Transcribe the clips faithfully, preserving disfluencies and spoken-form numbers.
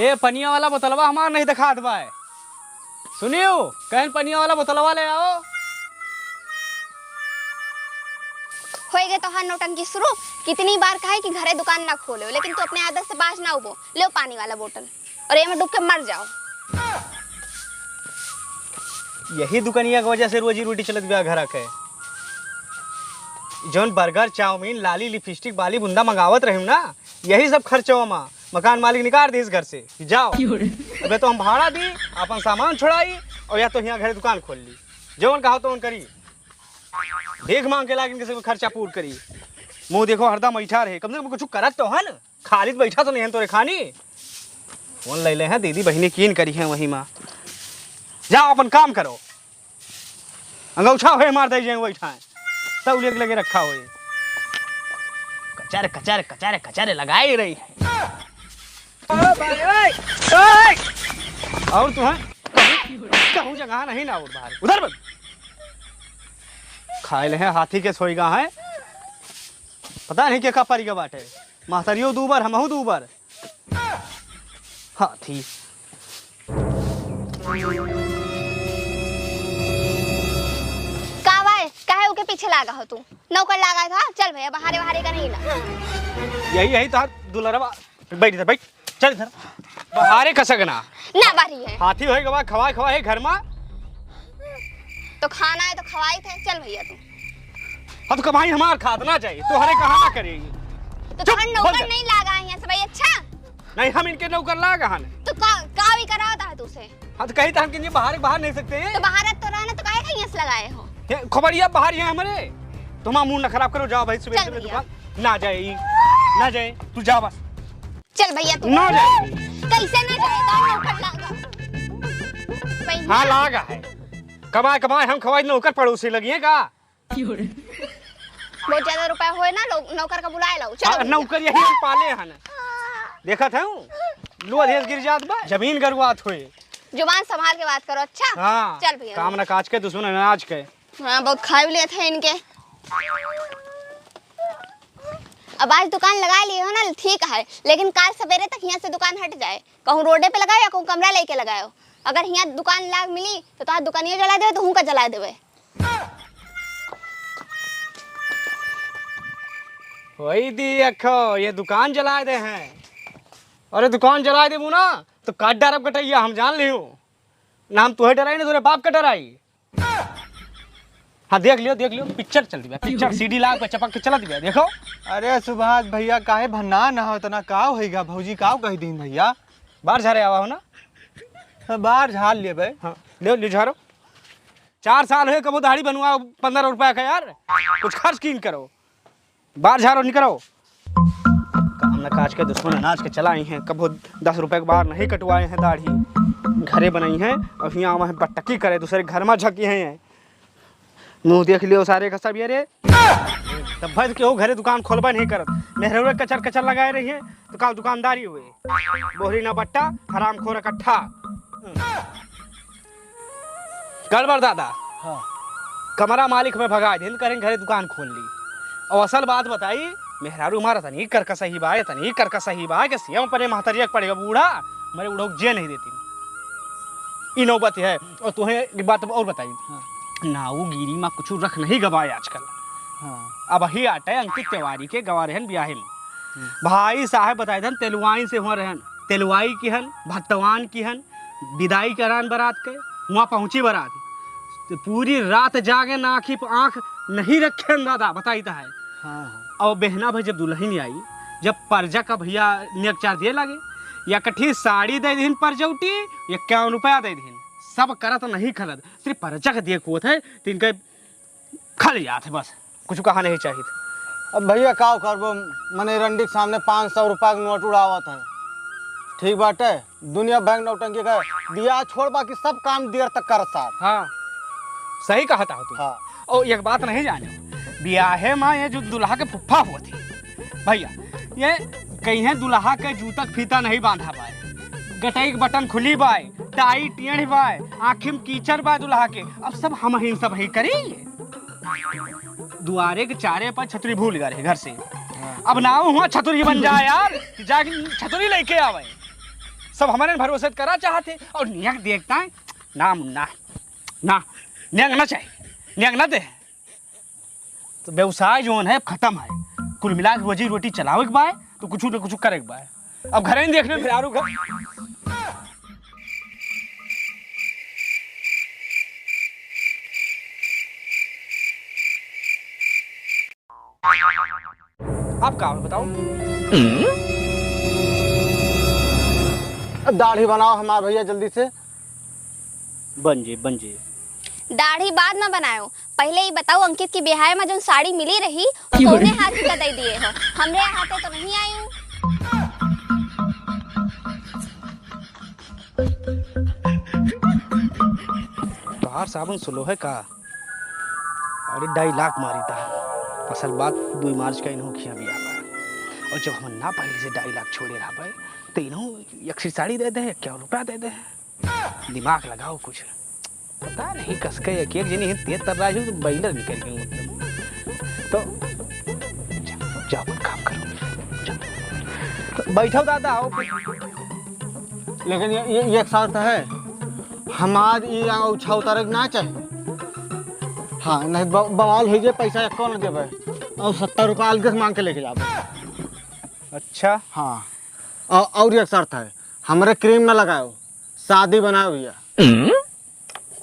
ए, पनिया वाला बोतलवा हमार नहीं देखात बा। सुनियो, कहेन पनिया वाला बोतलवा ले आओ। होई गए तोहार नौटंकी शुरू। कितनी बार कहे कि घरे दुकान ना खोले, लेकिन तू अपने आदत से बाज ना उबो। ले पानी वाला बोतल और ये में डूब के मर जाओ। यही दुकनिया के वजह से रोजी रोटी चलत बा घरा के। जौन बर्गर, चाउमीन, लाली, लिपस्टिक, बाली, बुंदा मंगावत रही ना, यही सब खर्चवा मा मकान मालिक निकाल दिस घर से कि जाओ। अबे तो हम भाड़ा दी, अपन सामान छोड़ाई और या तो यहाँ घरे दुकान खोल ली। जौन कहा तो करी, भीख मांग के लागिन किसी को खर्चा पूर करी। मुंह देखो हरदम बैठा रहे, कम से कम कुछ करत तो है ना। खाली तो बैठा तो नहीं है तोरे खानी। फोन ले ले हैं दीदी बहिनी कीन करी है वही माँ। जाओ अपन काम करो। अंगौछा होए मार दे जाए बैठा है। तौलिया के लगे रखा होए। कचर कचर कचर कचर लगाए रही है। और तू है कहूँ जगह नहीं ना और बाहर उधर बन। खाए ले हैं हाथी के सोईगा है। पता नहीं के का परिगा बाटे। मास्तरियो दूबर हमहू दूबर। हाथी। का भाई, काहे ओके पीछे लागा हो तू? नौकर लागा था, चल भैया, बाहरे बाहरे का नहीं ना। यही यही तो दुलरवा। बैठ इधर बैठ। चल इधर। बाहरे कसक ना। ना बाहरी है। हाथी होए के बाद खवाए खवाए है घर मा। तो खाना है तो खवाई थे, चल भैया तू। हाँ तो कमाई हमार खात ना जाए, तोहरे कहाँ ना करेगी। तो चुप, तोहर बंद नौकर कर। नहीं लागा है यहाँ से भाई, अच्छा? नहीं, हम इनके नौकर लाग हन। तो का, का भी करा था तुसे? हाँ, तो कही तो हम कि ये बाहर, बाहर नहीं सकते हैं। तो बाहर तो रहना, तो काहे का यहाँ से लगाए हो? ये खोबड़िया बाहर ही है हमारे। तुम्हारा मूड ना खराब करो, जाओ भाई, सुबह चल सुबह भैया। दुकान ना जाए, ना जाए, तू जा बस। चल भैया, तू ना जाए। कैसे ना जाए, तो नौकर लागा। भाई हाँ, ना। लागा है। कमाए, कमाए हम खवाई, नौकर पड़ोसी लगी है का? बहुत ज्यादा रुपया होए ना, लो, नौकर का बुलाए लो, चलो हाँ, भैया। नौकर यही हम पाले हन। देखत है, लो, अधेस गिर जात बा, जमीन गरुआत होए। जुबान संभाल के बात करो, अच्छा? हाँ, चल भैया। काम ना काज के, दुश्मन अनाज के। हाँ, बहुत खाए लेत है इनके। अब आज दुकान लगा लिए हो ना, ठीक है, लेकिन काल सवेरे तक यहाँ से दुकान हट जाए, कहूँ रोडे पे लगाओ या कहूँ कमरा लेके लगाओ। अगर यहाँ दुकान लाग मिली, तो तोहार दुकानियो जला देवे, तो हूँ का जला देवे। वही दी अखो, ये दुकान जलाए दे हैं। अरे दुकान जलाए देबू ना, तो काट डारब कटैया, हम जान लियो। ना हम तुहे डराई, ना तोरे बाप का डराई। हाँ, देख लियो, देख लियो, पिक्चर चल दिया, पिक्चर सीडी लाग पे चपक के चलत गया, देखो। अरे सुभाष भैया, काहे भन्ना ना हो इतना, का होइगा भौजी, का कही दीन भैया? बाहर झारे आवा हो ना। हाँ, बाहर झार लेबे। हाँ, ले, ले झारो। चार साल हुए, कबो दाढ़ी बनवा पन्द्रह रुपया का यार, कुछ खर्च कीन करो। बाहर झारो निकरो। काम ना काज के दुश्मन अनाज के चलाई हैं, कबो दस रुपए के बाहर नहीं कटवाए हैं दाढ़ी, घरे बनाई हैं और हियाँ आवा हैं बटकी करे, दूसरे घर में झकी हैं। मुँह देख लियो सारे का सब, ये रे। तब भर के हो घरे दुकान खोलबा नहीं करत, मेहरवे कचर कचर लगाए रही है, तो का दुकानदारी हुए? बोहरी ना बट्टा, हरामखोर इकट्ठा। गड़बड़ दादा। हाँ। कमरा मालिक में भगा दिन, करें घरे दुकान खोल ली। और असल बात बताई, मेहरारू मारा तनी करकसही बा, तनी करकसही बा, कि सियाम परे महतरिया के पड़ेगा बूढ़ा, मरे उड़ोक जे नहीं देती। ई नौबत है। और तुहे एक बात और बताई। हाँ। नाऊ गिरी मा कुछ रख नहीं गवाए आजकल। हाँ। अब ही आटे अंकित तिवारी के गवा रहन ब्याहे में। हम्म। भाई साहब बताए दन, तेलुआइन से हुआ रहन, तेलुआई की हन, भट्टवान की हन, विदाई करान बारात के, हुआ पहुँची बारात। तो पूरी रात जागे ना आँखी प-, आँख नहीं रखे दादा, बताई तो है। हाँ, हाँ। और बहना भाई जब दुल्हन आई, जब परजा का भैया नेक चार दिए लागे, या कठी साड़ी दे दिहिन परजौटी, या इक्यावन रुपया दे दिहिन, सब करत नहीं खलत, सिर्फ परजा के दिए कोत है, तो इनके खल जात है बस, कुछ कहा नहीं चाहित। अब भैया का करबो, मने रंडी के सामने पाँच सौ रुपया के नोट उड़ावत है, ठीक बाटे? दुनिया भर नौटंकी का बियाह छोड़, बाकी सब काम देर तक कर साथ। हाँ, सही कहा था तू। हाँ। और एक बात नहीं जाने, बियाहे माँ ये जो दुल्हा के फुफ्फा हुआ थी भैया, ये कहीं दुल्हा के जूता के फीता नहीं बांधा पाए, गटई के बटन खुली बाय, टाई टेढ़ बाय, आँखी में कीचड़ बाय दुल्हा के, अब सब हम ही सब ही करी। दुआरे के चारे पर छतरी भूल गए रहे घर से। हाँ। अब नाऊ हुआ छतरी बन जाए यार, कि जाके छतरी लेके आवे। सब हमरे भरोसे करा चाहत है और नियक देखता है। ना मुन्ना, ना, नियक ना चाहे, नियक ना दे। तो व्यवसाय जौन है खत्म है, कुल मिला के रोजी रोटी चलावे के बाय तो कुछ न कुछ करे के बाय। अब घरे ही देख ले मेहरारू घर। आप का बताओ? दाढ़ी बनाओ हमार भैया जल्दी से। बन जे, बन जे। दाढ़ी बाद में बनायो, पहले ही बताओ अंकित की बिहाय में जोन साड़ी मिली रही, वो कौने हाथ का दे दिए हो? हमरे हाथे तो नहीं आई। तोहार साबुन स्लो है का? अरे ढाई लाख मारी था। असल बात दो मार्च का इन्हों खिया भी आता है। और जब हम ना पहले से ढाई लाख छोड़े रहा भाई, तो इन्हों एक साड़ी दे दे, क्या रुपया दे दे। दिमाग लगाओ कुछ। पता नहीं कस के एक एक जनी तेज तर्राज हो तो बैलर निकल गए मतलब। तो जा, जा अपन काम करो। जा। तो बैठो दादा, आओ। लेकिन ये, ये, ये एक शर्त है, हमार ये औछा उतारे के ना चाहे। हाँ, नहीं ब-, बवाल हो जाए, पैसा एको न देबे और सत्तर रुपया अलग से मांग के लेके जाबे। अच्छा। हाँ, औ-, और एक शर्त है, हमरे क्रीम न लगाओ, शादी बनाओ भैया।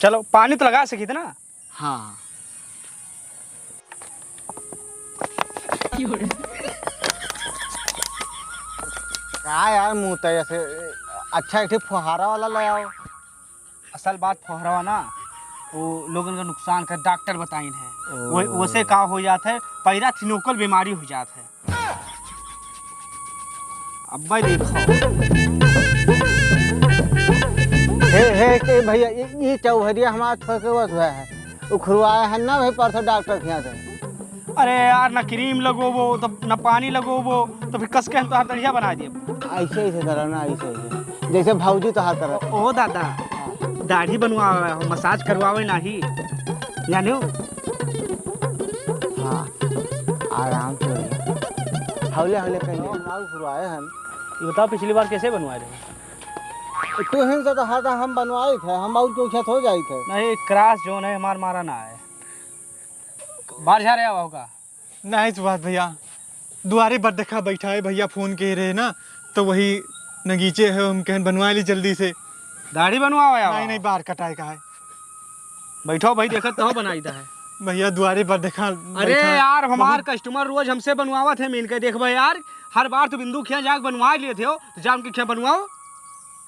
चलो, पानी तो लगा सकी थे ना। हाँ। का यार, मुंह तो ऐसे, अच्छा, एक ठे फुहारा वाला ले आओ। असल बात फुहारा ना, वो लोगन का नुकसान कर, डॉक्टर बताइन है। ओ। वो, वैसे का हो जात है, पैराथिनोकल बीमारी हो जात है। अब्बे देखो। हे, हे, के भैया, ई, ई चौहरिया हमार ठोके बस हुआ है। उखरुआए है ना भाई, परसों डॉक्टर के यहाँ से। अरे यार, ना क्रीम लगोबो, तो ना पानी लगोबो, तो फिर कस के हम तोहार दढ़िया बना देब। ऐसे, ऐसे करो ना, ऐसे, ऐसे। जैसे भौजी तोहार करत। ओ, ओ दादा, दाढ़ी बनवावे हो, मसाज करवावे नाही, जाने हो? हाँ, आराम से हो। हौले, हौले कर ले। ना उखरुआए हम। ये बताओ, पिछली बार कैसे बनवाए रहे? तू हिन से तो हर हम बनवाई थे, हम और क्यों खेत हो जाई थे। नहीं, क्रॉस जोन है, हमार मारा ना है। बाहर जा रहे हो का? नहीं सुभाष भैया, दुआरे पर देखा बैठा है भैया, फोन के रहे ना, तो वही नगीचे है, हम कहन बनवा ली जल्दी से। दाढ़ी बनवावे आवा? नहीं, नहीं, बार कटाए का है। बैठो भाई, देखत तो हो बनाई दा है। भैया दुआरे पर देखा अरे बैठा है। यार, हमार बहुत कस्टमर रोज हमसे बनवावत है, मिल के देखबे यार, हर बार तो बिंदु खिया जाके बनवा लेते हो, तो जा उनके खिया बनवाओ।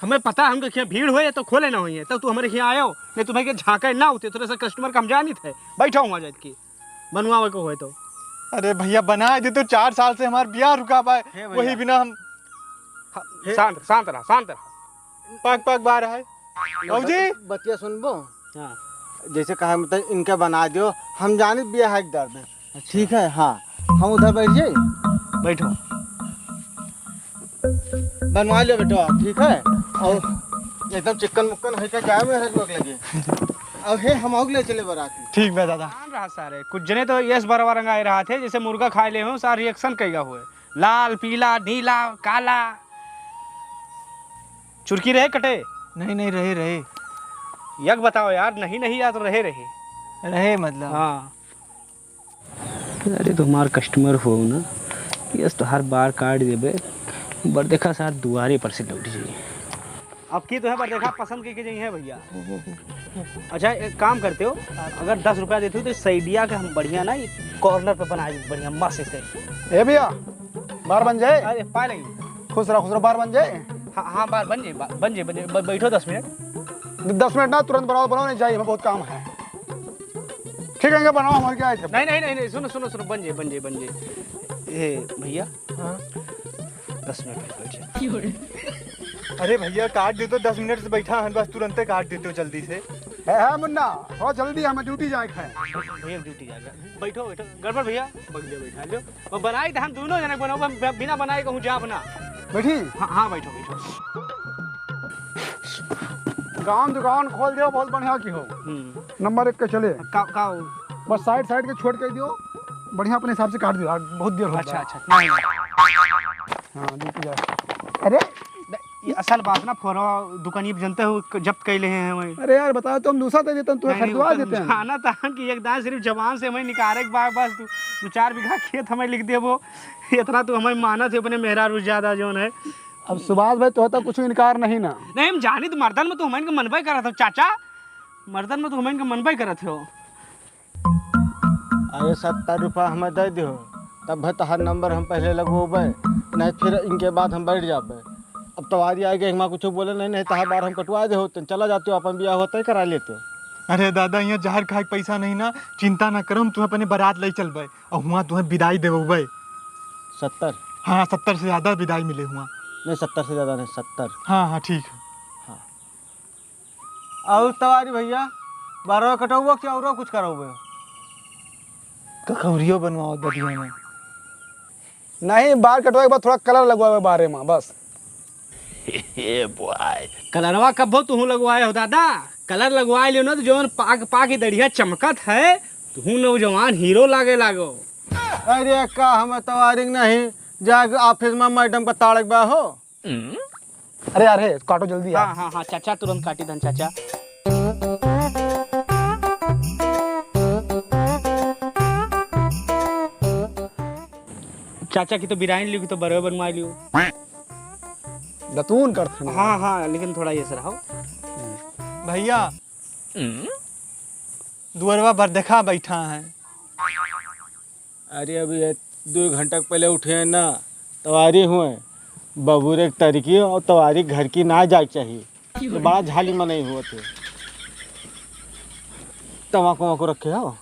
हमें पता है उनके खिया भीड़ होए तो खोले ना होइए, तब तू हमारे खिया आयो, नहीं तुम्हें के झांके ना होते, थोड़ा सा कस्टमर का हम जानित है। बैठो हुआ जात की। बनवावे को होए तो। अरे भैया, बना दे तो, चार साल से हमार बियाह रुका बा, हे भैया। वही बिना हम हाँ, हे। शांत, शांत रहा, शांत रहा। पग पग बार है। भौजी। बतिया सुनबो? हाँ। जैसे कहा, मतलब, इनका बना दियो, हम जाने बियाह है एक दर्द। अच्छा। ठीक है, हाँ, हम उधर बैठ जाए। बैठो। बनवा लियो बेटा, ठीक है। और एकदम चिक्कन मुक्कन है क्या, क्या में है लोग लगे। अब हे हम आउग ले चले बराती। ठीक बा दादा। ध्यान रहा सारे, कुछ जने तो यस बरवा रंगाए रहा थे, जैसे मुर्गा खाए ले हो, सार रिएक्शन कइगा हुए। लाल, पीला, नीला, काला। चुरकी रहे कटे? नहीं, नहीं, रहे, रहे। यक बताओ यार, नहीं, नहीं यार, तो रहे, रहे। रहे मतलब? हाँ। अरे, तो हमार कस्टमर हो ना, यस, तो हर बार काट देबे, बर देखा सार दुआरे पर से लौट जाई। अब की तो है, बर देखा पसंद की, की जाई है भैया। अच्छा, एक काम करते हो, अगर दस रुपया देते हो, तो इस साइडिया के हम बढ़िया ना, ये कॉर्नर पे बना दे, बढ़िया मस्त से। ए भैया, बार बन जाए? अरे, पाए लगी। खुश रहो, खुश रहो, बार बन जाए? हाँ, हाँ, बार बन जाए, बा-, बन जाए, बन जाए। ब-, बैठो दस मिनट। द-, दस मिनट ना, तुरंत बनाओ, बनाओ, नहीं जाइए, हमें बहुत काम है। ठीक है, इनका बनाओ, हमारे क्या है जब? नहीं, नहीं, नहीं, नहीं, सुनो, सुनो, सुनो, बन जाए, बन जाए, बन जाए। ए, भैया। हाँ? दस मिनट बैठ जाए। अरे भैया, काट दे तो, दस मिनट से बैठा है, बस तुरंते काट देते हो जल्दी से। है, है मुन्ना, थोड़ा जल्दी, हमें ड्यूटी जाए के है। भैया, ड्यूटी जाएगा। बैठो, बैठो, गड़बड़ भैया, बैठ जाओ, बैठा लो। और बनाई तो हम दोनों जने बनाओ, हम ब-, बिना बनाए कहूँ जाब ना। बैठी? हाँ, हाँ, बैठो, बैठो। गाँव दुकान खोल दियो, बहुत बढ़िया की हो। हम्म। नंबर एक के चले। का, का हो? बस साइड, साइड के छोड़ के दियो, बढ़िया अपने हिसाब से काट दियो, आज बहुत देर हो अच्छा, गया। अच्छा, नहीं, नहीं। हाँ, देखिए। अरे, न, ये चल बात ना फोरो, दुकानी पे जनते हो, क-, जब्त कइ लेहे हैं वही। अरे यार, बताओ तो हम दूसरा दे देते हैं, तुम्हें नहीं, नहीं, खरीदवा वो तो देते हैं। जाना था कि एक दान सिर्फ जबान से हमें निकारे के बाद बस दो, दो चार बीघा खेत हमें लिख देबो, इतना तो हमें मानत है अपने मेहरारू ज्यादा जौन है। अब सुभाष भाई, तो होता कुछ इनकार नहीं ना। नहीं, हम जानी तो मर्दन में तो हमें इनके मनबे करत हो चाचा, मर्दन में तो हमें इनके मनबे करत हो। अरे सत्तर रुपया हमें दे दियो, तब है तोहार नंबर हम पहले लगवोबे, नहीं फिर इनके बाद हम बैठ जाबे। अब तवारी आए के हमारा कुछ बोले नहीं, नहीं तोहार बार हम कटवा दे होते, चला जाते हो, अपन बियाह होते ही करा लेते हो। अरे दादा, यहाँ जहर खाए के पैसा नहीं ना, चिंता ना करो, हम तुम्हें अपने बारात ले चलबे और हुआं तुम्हें विदाई देबे। सत्तर? हाँ, सत्तर से ज्यादा विदाई मिले हुआं। नहीं, सत्तर से ज्यादा नहीं, सत्तर। हाँ, हाँ, ठीक है। हाँ। और तवारी भैया, बारवा कटौबो कि औरो कुछ करौबो? कखौरियो बनवाओ दरिया में। नहीं, बार कटवाए के बाद थोड़ा कलर लगवावे बारे में, बस। ए बॉय। कलरवा कब्बो तुहूँ लगवाए हो दादा? कलर लगवाए लियो ना तो जौन पाक पाक के दढ़िया चमकत है, तुहूँ नौजवान हीरो लागे लागो। अरे का हम तवारी नहीं, जाके ऑफिस में मैडम का ताड़क बा हो। अरे यार, हे, काटो जल्दी यार। हाँ, हाँ, हाँ, चाचा, तुरंत काटी धन, चाचा। चाचा की तो बिराइन लियो, की तो बरवे बनवाए लियो। दतून करत हैं। हाँ, हाँ, लेकिन थोड़ा ये से रहो। भैया, दुअरवा पर देखा बैठा है। अरे, अभी ये दो घंटा के पहले उठे हैं ना, तवारी हुए, बबूरे के तरकी और तवारी घर की ना जाए के चाहिए। ये बड़ा झाली मनई हुआ थे। तमाकू वमाकू रखे हो?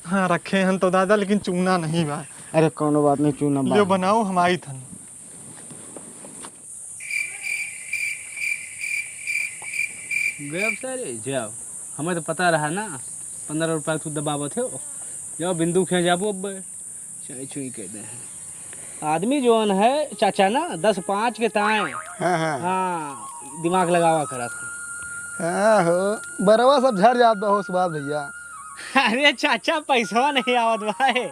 हाँ, रखे हन तो दादा, लेकिन चूना नहीं बा। अरे, कौनो बात नहीं, चूना बा। लियो बनाओ, हम आई थन। गए अब सारे, जाओ। हमें तो पता रहा ना, पन्द्रह रुपया तू दबावत हो। जाओ, बिंदु के यहाँ जाबो अब। चाय चुई कह दे। आदमी जौन है, चाचा ना, दस पाँच के ताए। हाँ, हाँ। हाँ, दिमाग लगावा करत है। हाँ हो, बरवा सब झड़ जात बा हो सुभाष भैया। अरे चाचा, पैसवा नहीं आवत बा है।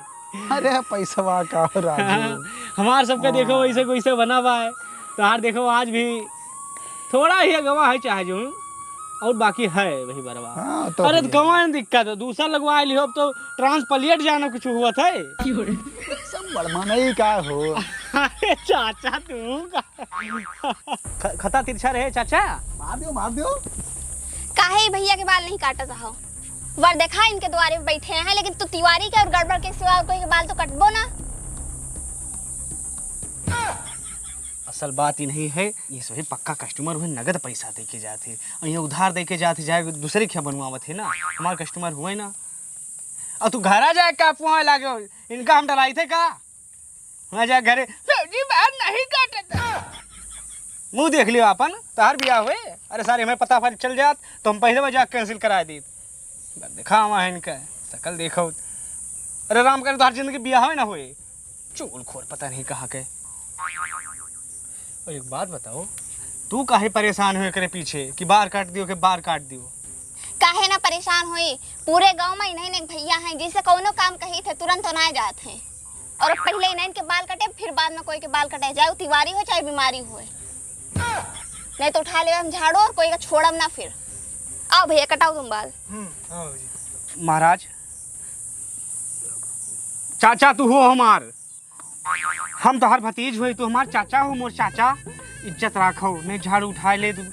अरे पैसवा का हो राजू? हाँ, हमार सबके देखो हाँ। वैसे कैसे बना बा है। तोहार देखो आज भी थोड़ा ही गवा है चाहे जो, और बाकी है वही बरवा। हाँ, तो अरे भैया। तो कौन दिक्कत है? दूसरा लगवा लियो, अब तो ट्रांसप्लांट जाना कुछ हुआ था। सब बड़मनई का हो। अरे चाचा तू का ख-, खता तिरछा रहे चाचा। मार दियो, मार दियो। काहे ई भैया के बाल नहीं काटत हो? वर देखा इनके द्वारे पे बैठे हैं, लेकिन तू तिवारी के और गड़बड़ के सिवा और कोई के बाल तो कटबो ना। असल बात ई नहीं है, ये सभी पक्का कस्टमर हुए, नगद पैसा दे के जात है, और ये उधार दे के जात है, चाहे दूसरे के बनवावत है ना, हमार कस्टमर हुए ना। और तू घरा जाए का पुआ लागे हो? इनका हम डराई थे का? वहाँ जा घरे, "भौजी, बाल नहीं काटत।" मुँह देख लियो आपन, तोहार बियाह हुए। अरे सारे, हमें पता फल चल जात, तो हम पहले वजह कैंसिल करा दीत। बस दिखावा है इनका, शकल देखो। अरे राम करे, तोहार जिंदगी बियाह हुए ना हुए। चुगलखोर पता नहीं कहाँ के। और एक बात बताओ, तू काहे परेशान हो एकरे पीछे कि बार काट दियो, के बार काट दियो? काहे ना परेशान होई, पूरे गांव में इन्हीं एक भैया हैं, जिनसे कौनो काम कही थे, तुरंत तो ना जात हैं। और अब पहले इन्हीं के बाल कटे, फिर बाद में कोई के बाल कटे, चाहे वो तिवारी हो, चाहे बीमारी होए। नहीं तो उठा ले हम झाड़ू और कोई का छोड़ब ना फिर। आओ भैया, कटाओ तुम बाल। हम्म, हाँ भौजी। महाराज, चाचा तू हो हमार, हम तोहार भतीज होई, तू हमार चाचा हो, मोर चाचा, इज्जत राखो, नहीं झाड़ू उठाए ले, तू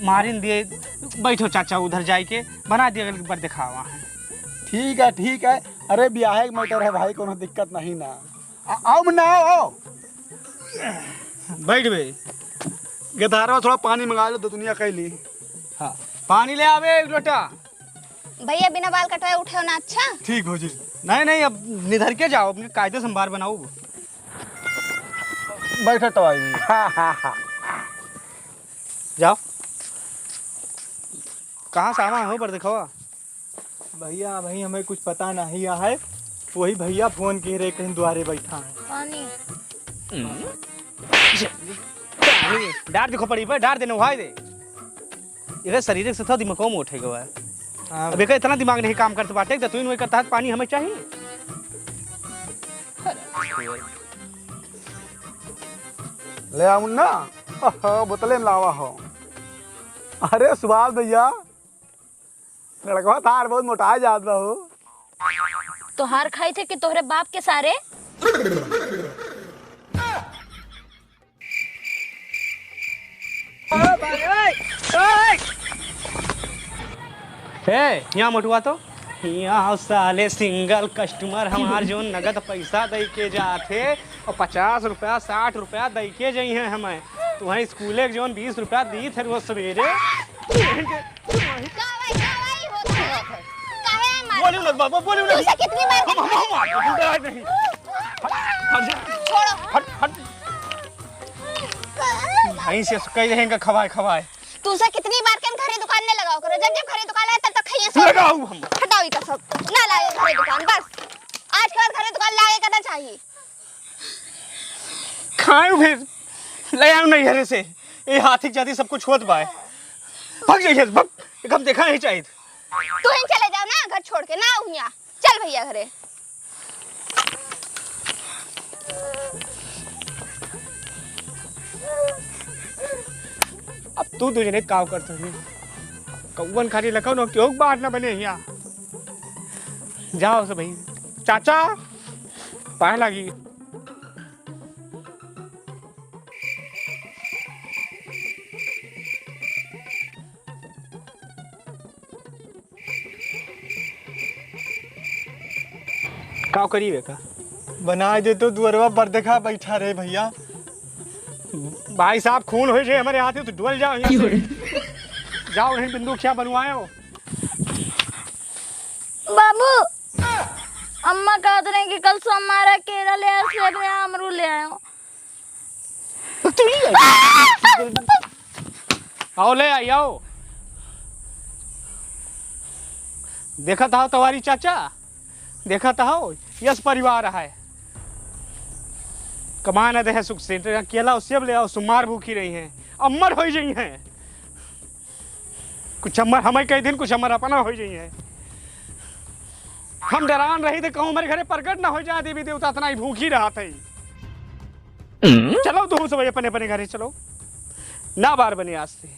मारिन दिए। बैठो चाचा, उधर जाए के बना दिए, अगल बर दिखावा है। ठीक है, ठीक है। अरे, ब्याहे के मैटर है भाई, कोनो दिक्कत नहीं ना। आ-, आओ मुन्ना, आओ, आओ। बैठ बे। गेदारवा थोड़ा पानी मंगा लो, दो दुनिया कह ली। हाँ, पानी ले आवे एक लोटा। भैया, बिना बाल कटवाए उठे हो ना, अच्छा? ठीक हो जी। नहीं, नहीं, अब निधर के जाओ, अपने कायदे से हम बार बनाओ। बैठो तवारी। जाओ। कहाँ से आवा हो, पर दिखावा। भैया, अबहीं हमें कुछ पता नहीं है, वही भैया फोन किहे रहे, कहीं द्वारे बैठा है। पानी। डार देखो पड़ी पे, डार देने उहाई दे। एकर शरीर से थोड़ा दिमागो में उठे गवा है। हाँ। अब एकर इतना दिमाग नहीं काम करत बाटे, तो तू ही करता है, पानी हमें चाहिए। ले आ मुन्ना, ओहो, बोतले में लावा हो। अरे सुभाष भैया, लड़कवा तार बहुत मोटा जात बा हो। तोहार खाई थे कि तोहरे बाप के सारे? ए, यहाँ मोटुआ तो। यहाँ आओ साले, सिंगल कस्टमर हमार, जो नगद पैसा दई के जात है और पचास रुपया, साठ रुपया दई के जइहैं हमें। तुम्हें स्कूले के जौन बीस रुपया दी थे रोज सवेरे। का भाई, का भाई होत है? काहे मार? बोलियो ना बाबा, बोलियो ना। तुमसे कितनी बार हम, हम, हम, हम, हम डराए नहीं। हट, हट, छोड़ो। हट, हट। भाई से कह रहे हैं इनका खवाए, खवाए। तुमसे कितनी बार कहें घरे दुकान नहीं लगाओ करो, जब जब घरे दुकान आए तब तक खाइए सब। लगाओ हम। हटाओ इका सब, ना लागे घरे दुकान, बस। आज के बाद घरे दुकान लागे का ना चाहिए। खाए फिर, ले आओ नहीं घरे से। ये हाथी के जाती सब कुछ होत बाय। भाग जाइए, भाग। एक हम देखा नहीं चाहिए। तू ही चले जाओ ना घर छोड़ के, ना आओ यहाँ। चल भैया घरे। अब तू दू जने काव करत हो? कौवन खाली लखन हो, क्यों बात ना बने हिया? जाओ से भाई। चाचा, पाए लागी। का करी बे का? बनाए दे तो दुअरवा पर देखा बैठा रहे भैया। भाई साहब, खून होइ जाए हमारे हाथ में तो डुअल जाओ यहाँ से। जाओ, नहीं बिंदु क्या बनवाए हो? बाबू, अम्मा कहत रही कि कल सोमवार है, केरा ले आयो, सेब ले आयो, अमरूद ले आयो। आओ ले आई, आओ। देखत हो तवारी चाचा, देखत हो, यस परिवार है। कमा न दे है सुख से, अकेला सेब ले आओ, सुमार भूखी रही हैं, अमर होइ जाई हैं। कुछ अमर हमें कह दिन, कुछ अमर अपना होइ जाई हैं। हम डरान रही थे, कहूँ हमारे घरे प्रकट ना होइ जाए देवी देवता, इतना ही भूखी रहत है। चलो तुम सब अपने अपने घरे चलो, ना बार बने आज से।